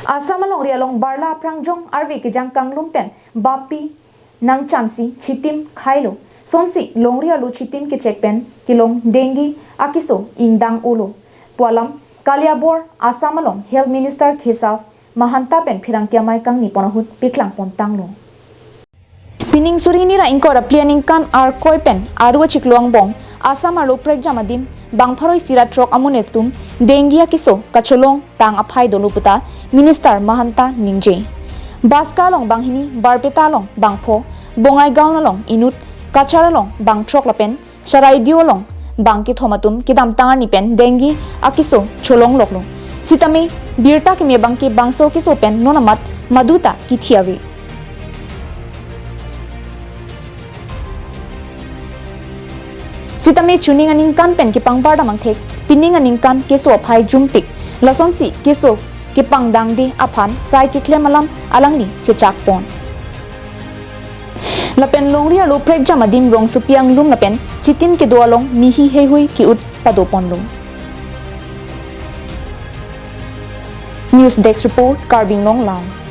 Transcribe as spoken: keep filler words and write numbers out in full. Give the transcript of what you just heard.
Assam alongri along barla aphrang jong arve kejang kanglum pen bappi nangchansi chitim khailo. Sonsi longri arlo chitim kechek pen kelong dengue akeso ingdang-olo pu alam kaliabor Assam along Health Minister Keshav Mahanta pen pherangke amei kangni pon ahut paklang pon tanglo. Pining suri hini ra ingkoi ra phli aningkan Arkoi pen Aru achiklo angbong Assam arlo prekjam adim bang pharo isi ra throk amonit atum dengue akeso kacholong tang aphai dolo puta Minister Mahanta ningje. Baska along banghini, Barpeta along bangpho, Bongaigaon along inut, Cachar along bangthrok lapen Charaideo along bang kethom atum kedamtang arni pen dengue akeso cholong loklo. Sitame birta keme abangke bangso keso pen non amat maduta kithi ave. Sitame chuning aningkan pen kepangbar dam angthek, pining aningkan keso aphai jumtik. Lasonsi keso kepangdangde aphan sai keklem alam alangli chechak pon. Lapen longri arlo prekjam adim rongsopi anglum lapen chitim kedo along mihi heihui ke-ut pado ponlo. News Desk Report, Karbi Anglong Live.